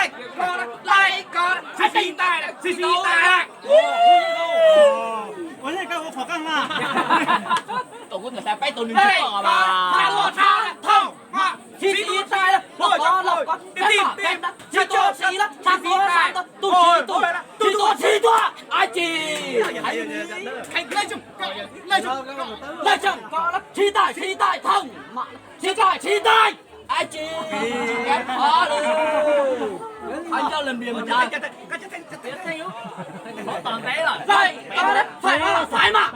Laij ko, laij ko, txi tsi tais, txi tsi tais. Ua nej koj ua qhov qeej na. Tus kuv txawm xav peb tus nws tsis tau mas. Txi tsi tais, los ko los ko, tib tib, tsis tua tsis lab, tsis tua tsis tua, tus tsis tua, tus tua tsis tua. Ai tsis. Laij tseem ko, tsis tais, tsis tais, thooj mas, tsis tais, tsis tais. Ai tsis, tsis kav qhov li. Qhov ncauj los npias mus ntag. Laij ko, laij ko, xaiv mas.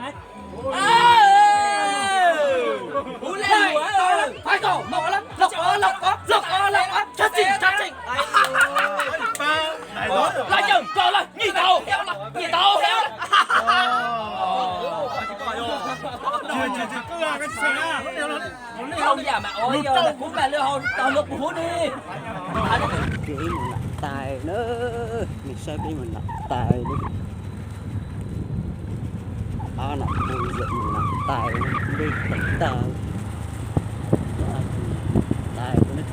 Hu le lus, thaiv ko, mos ko, los ko, los ko, los ko, los ko, tshab txim, tshab txim. Laij yawg ko, laij nyij tau, nyij tau, tsis tsis tsis. Hau yam mas ua yog kuv mam li hau tau luag kuv huv ni. Peb mus nram tais na, nej saib peb mus nram tais na. Ob nom tus yawm mus nram tais, dej tawm tag, tais na.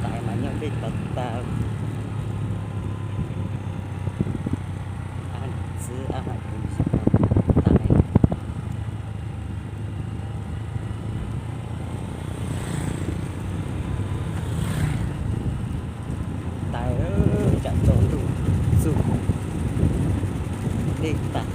Tais mas nyob dej tawm tag. Ab nom txwv ab nom tus tais. Tais tsam tsaus ntuj txug dej tag.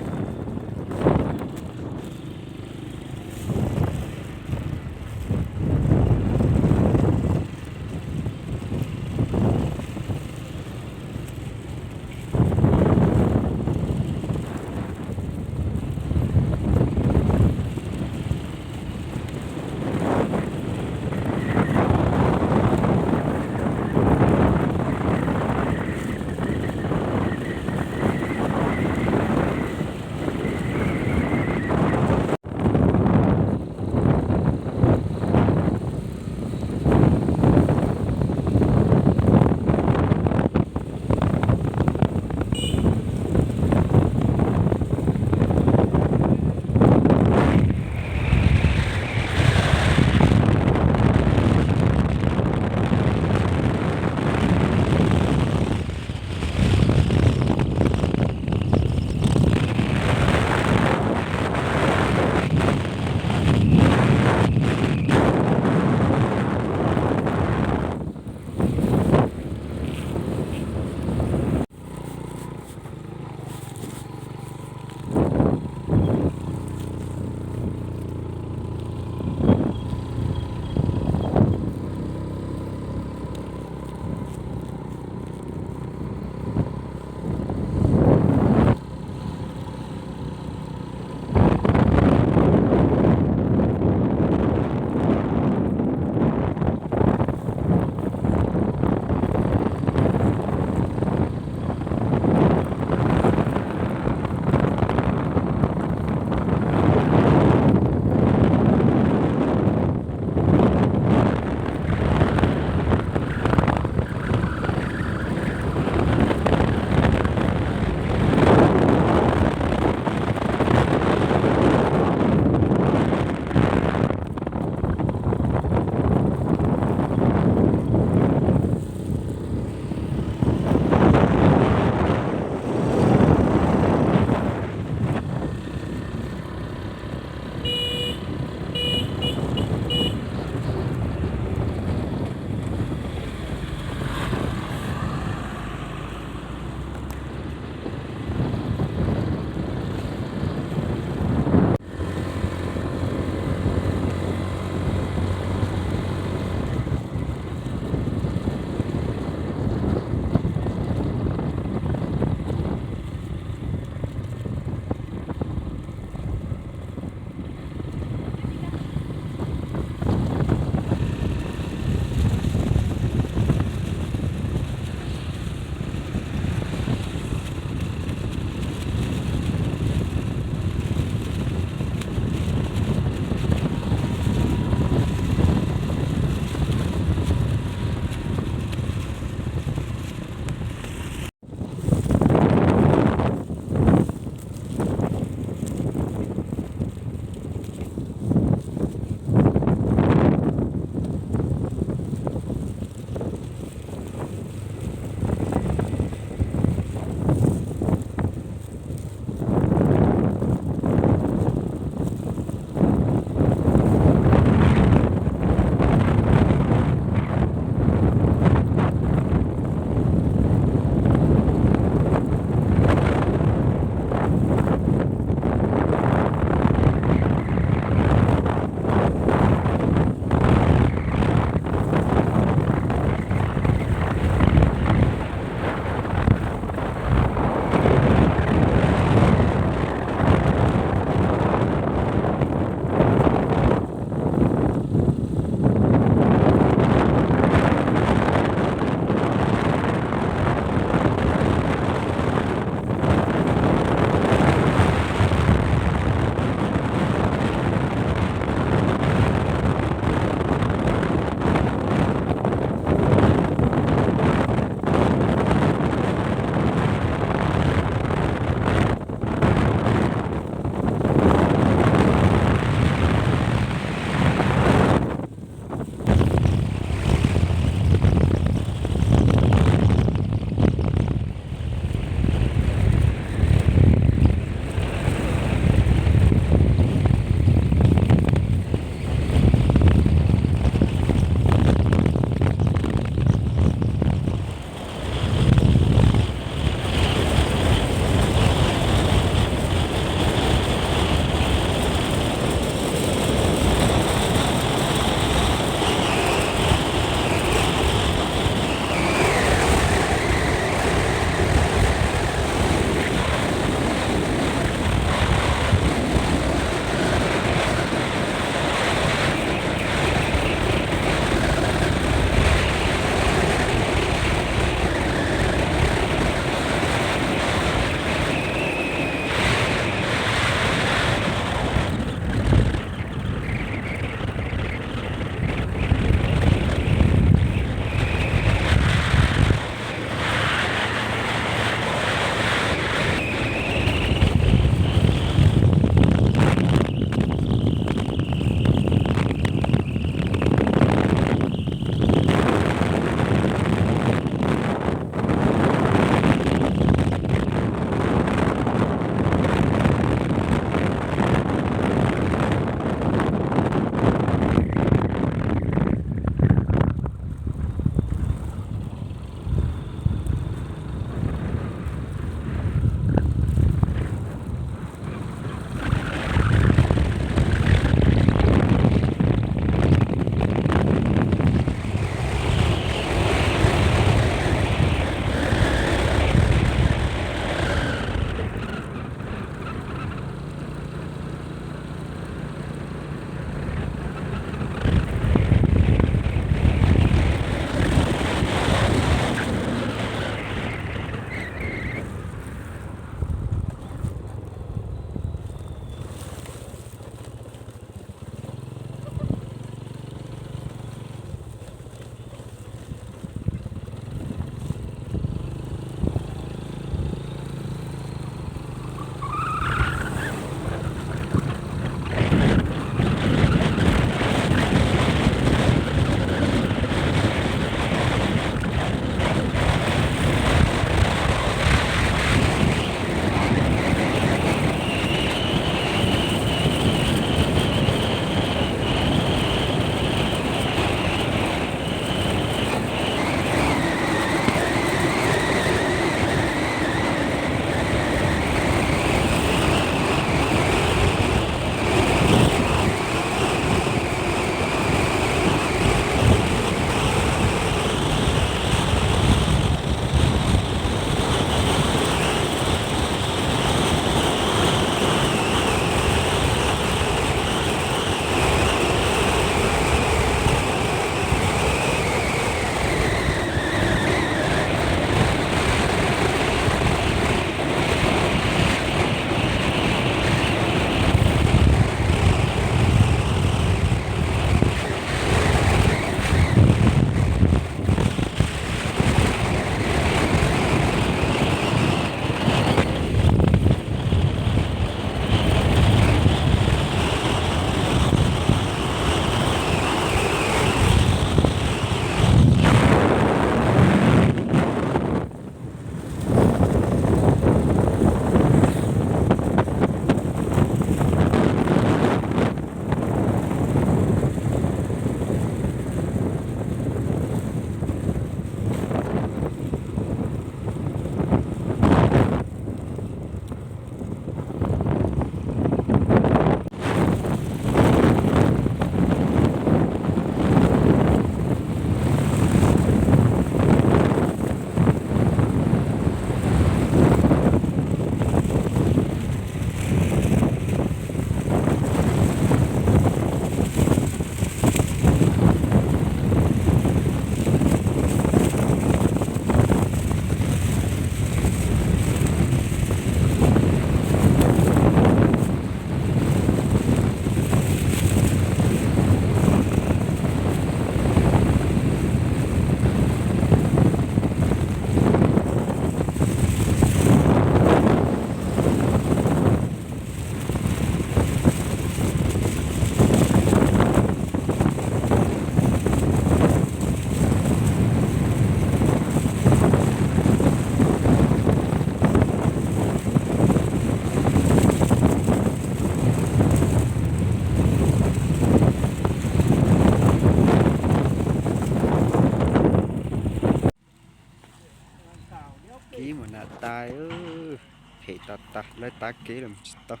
Tav kev los tsis tau,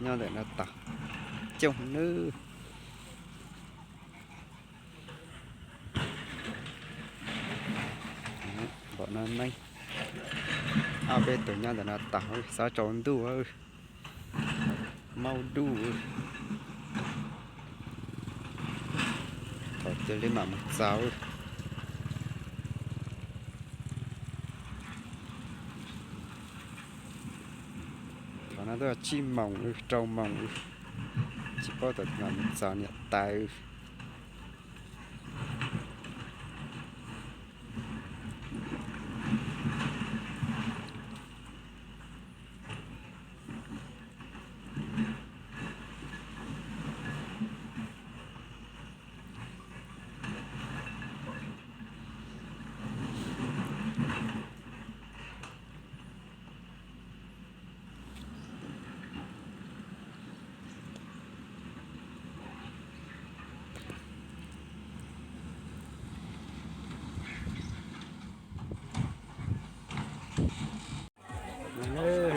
nyob ntawm no tag, coob nawb. Npaum no neeb, ob peb tug nyob ntawm no tag, xav tsaus ntuj, maub duj. Thaum twg li mam mus txaus. Thaum no twb tsib moos, rau moos, tsis paub thaum twg mam mus txog niam tais.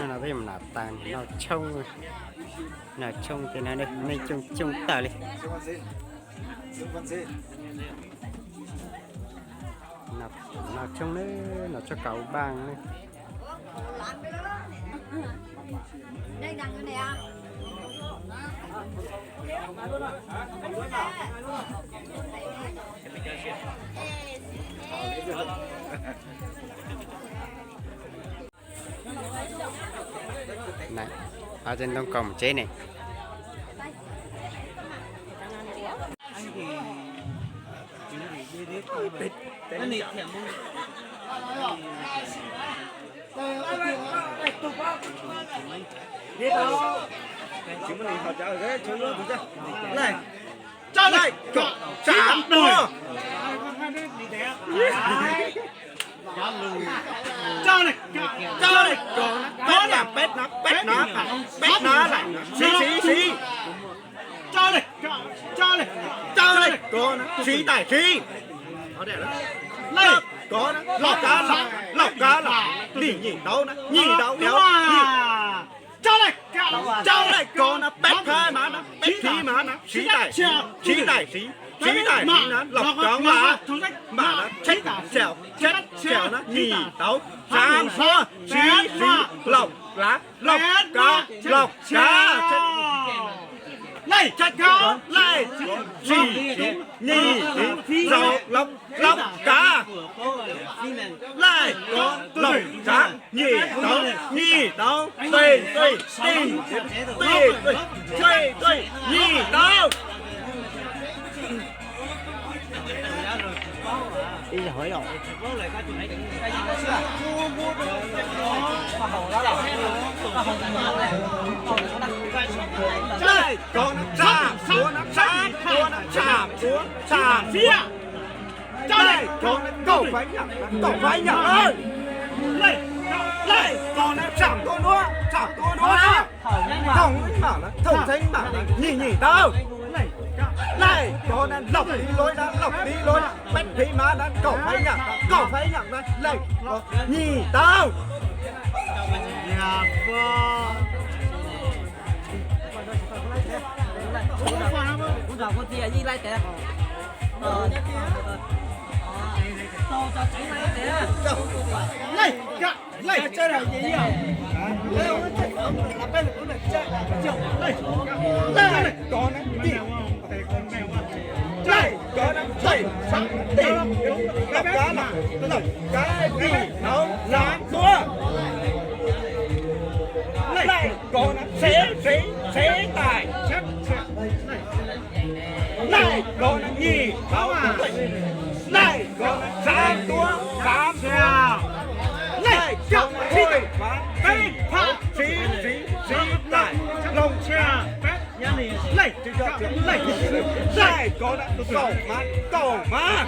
No peb mus nram tas noj tshoob, noj tshoob tej no nej coob coob tawm li. Noj tshoob na, noj tshoob kaus npaj na. Ob tug ntoo kaus mus tsev ne. Peb no, peb no, peb no, siv, siv, siv. Coj li, kov na, siv tais siv. Lauj, kov na, lauj kav lauj, lauj kav lauj, nyim nyim tau na, nyim tau, coj li, kov na, peb phab mas na, peb phab mas na, siv tais, siv tais siv, siv tais siv na, lauj kav lauj, mas na, tsheb xyaum, tsheb xyaum na, nyim tau, xav suav, siv siv, lauj kav, lauj kav lauj, kav, laij, siv siv, nyim siv, lauj, lauj kav, laij, lauj kav, nyim tau, nyim tau, tej tej, tej tej, tej tej, nyim tau. Laij, kov na, tsham suav na, tsham suav na, tsham suav, tsham suav. Laij, kov na, kaum faiv nyam na, kaum faiv nyam na. Laij, kov na, tsham tuaj nuav, tsham tuaj nuav na. Thoom ib mam na, thoom txheeb mam na, nyim nyim tau. Laij, kov na, lauj tiv luv na, lauj tiv luv na, peb phim mas na, kaum faiv nyam na, kaum faiv nyam na, laij, kov, nyim tau. Laij, kov na, tim, laij, kov na, tim, tim, lauj kav lauj, lauj kav, tim tau, xav tuaj. Laij, kov na, siv siv, siv tais. Laij, kov na, nyim tau, laij, kov na, xav tuaj, xav tuaj. Laij, kov na, peb phab, siv siv, siv tais, lauj tshia. Laij, laij, kov na, kaum mas, kaum mas.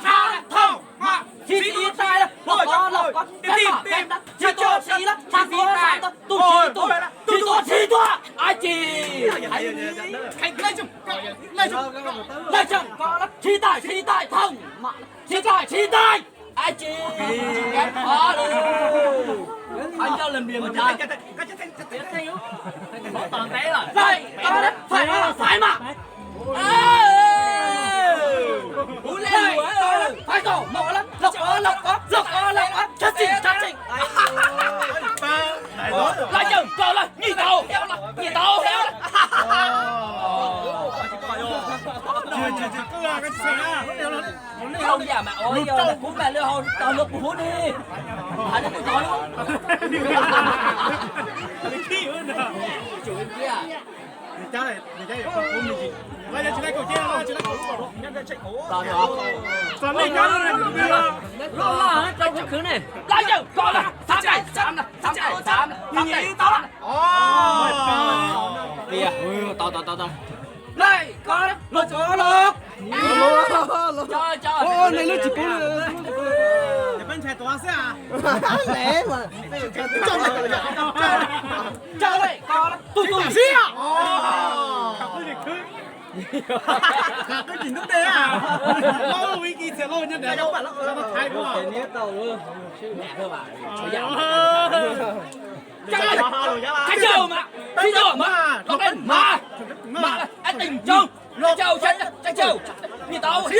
tshab, thooj, tsis tsis tais, los kov los kov, kev mam kev ntawd, tsis tuag tsis lawm, sab tuag sab tuag, tuag tsis tuag, tsis tuag tsis tuag, ab tsi. Laij tseem kov, tsis tais tsis tais, thooj, tsis tais tsis tais, ab tsi. Qhov lawm, qhov ncauj lawm npias mus ntag. Laij kov, fais mas, fais mas. Kuv laij, fais kom mus lawm, los kov los kov, los kov los kov, tshab txim tshab txim. Laij tseem kov lawm, nyim tau, nyim tau, thooj yam mas ua yog kuv mam li hau tau luag kuv hub ni. Hais rau kuv tau lub. Loj loj rau kuv khwv ne. Laij tseem kov lawm, xav daim xav, xav daim xav, xav daim. Tau tau tau tau. Laij kov, los kov los. Nws lub tsis pub. Laij kov, tus tus siab. Qhov twb tsis ntub dej, thaiv kuv. Thaiv yam mas, thaiv yam mas, thaiv yam mas, mas, mas, ib teem tsoog, thaiv yam, thaiv yam, nyim tau. Yuav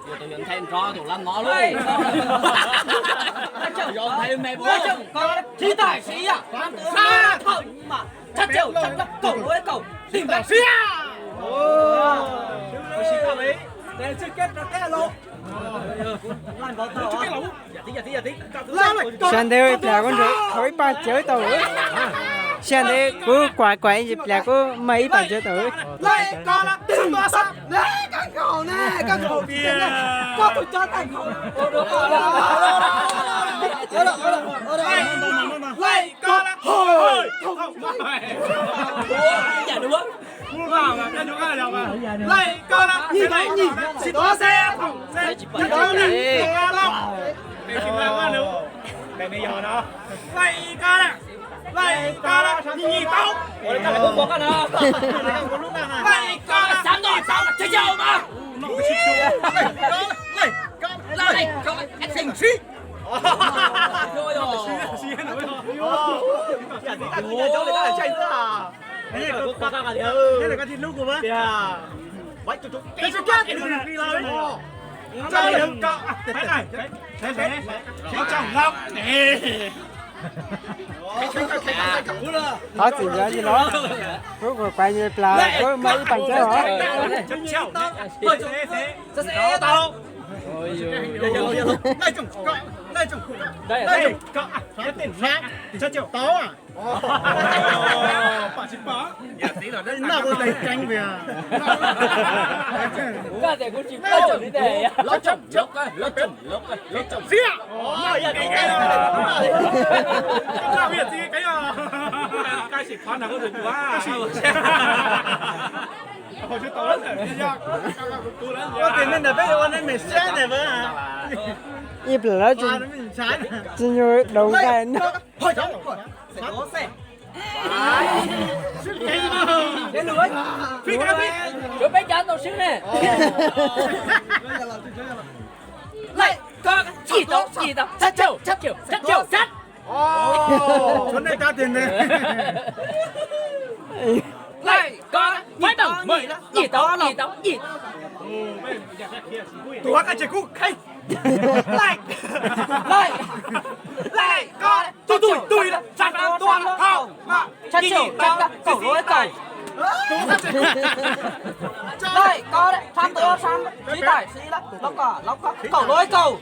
tus yuav nthe nrov tus lab mov lauj. Tsis tais siab, thawj mas, thab caum, thab caum, kaum, ib kaum, tim tais siab. Sab ntev pliag kuv nrog thau ib pag cawv tau. Sab ntev kuv kuam kuam ib pliag kuv mag ib pag cawv tau. Laij koj, nyim tau nyim, tsis tau seb, tsis tau nyim, tsis tau los. Laij koj, laij koj, nyim tau. Laij koj, xav noj xav, tsis yog mas. Laij koj, teem sib. Thov txim ntawd tsis los, kuv kuam kuam ib plag kuv mag ib pag cawv os. Ib plag tsis nyuag daus nqaij no. Laij koj, nyim tau, nyim tau, tsab caug, tsab caug, tsab caug, sab. Laij koj, nyim tau, nyim tau, nyim tau, nyim. Tuav koj tsis kub kheej. Laij, laij, laij, koj tug tug tug, sab sab tuav hau. Sab tsum, kaum luaj ib kaum. Laij, koj sab tuav sab, sib daim sib lawm, los kom, los kom, kaum luaj ib kaum.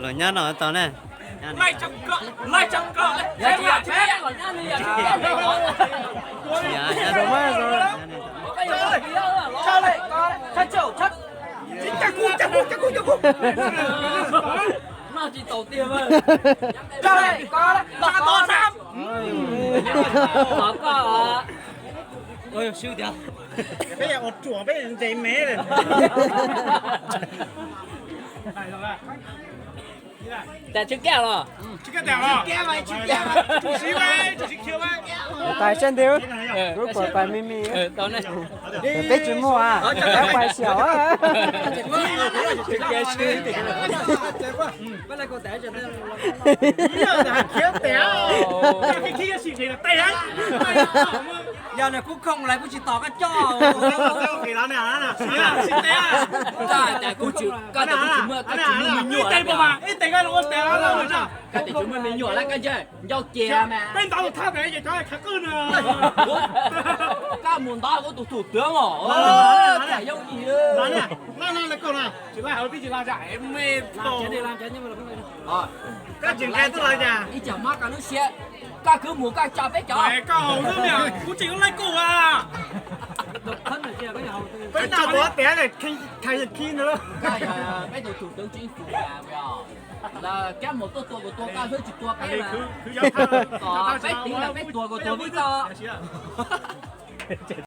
Los nyab no tau na. Peb ua ruam peb ntse me. Tais tsis kaj los? Tais sab nti, lub pam pais me me. Peb tsis muaj, peb pais xyaum. Yog nws kuj khoom lawv kuj tsis tos koj coj. Koj tsis muaj, koj tsis muaj me nyuam. Koj tsis muaj me nyuam lawm koj ncauj cia mas. Koj mus ntov kuv tus thum twv os. Yooj yim. Ib cham mob koj lub siab, koj khwv mus koj tso peb cov. Kuv tseem yuav laij kuj as. Peb tso tuav tiav, peb tus thum twv tseem fum as, lawv kab mus tuaj tua kuv tua koj xwb tsis tua peb. Peb tiv lawm peb tua kuv tua vib toj.